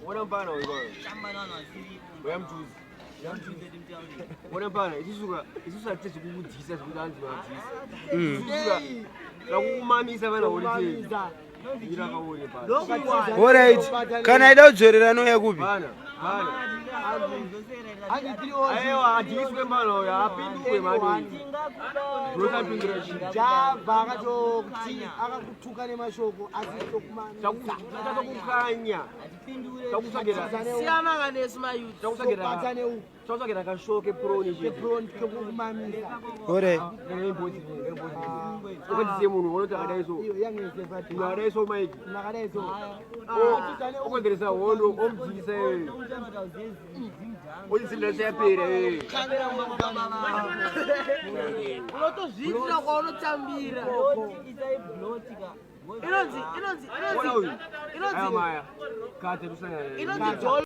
Ona mfana uyu baba. Uya mjuzi. Ona mfana, isusu ka isusu hatisi kukudyisa zvekuti hanzi vadyisa. Isusu ka takukumamisa vana uri ira kaone pana. Alright, kana aida kudzorera anouya kupi? Bana, bana. Aiwa, adyiswe mfana uyu, apindurwe mani. Rosapindura chii? Java akatokuti akakutuka nemashoko, asi tokumamisa. Takukanya. Takusagera. Siyana kanesu mayouth. Takusagera. Tobata neuku. Takusagera kashoke proni chete. Keproni kekukumamisa. Alright. Ukatise munhu unoti akadai so. Iyo yangeze but Munhu akadai so, Mike. Nakadai so. Okonzeresa hondo, omudzikisa iyoyo. Ochisimira yapera iyoyo. Unotozviitira kwaunotambira. Inonzi inonzi Ona uyu. inonzi Aya inonzi maya. Kate tusangana. Inonzi.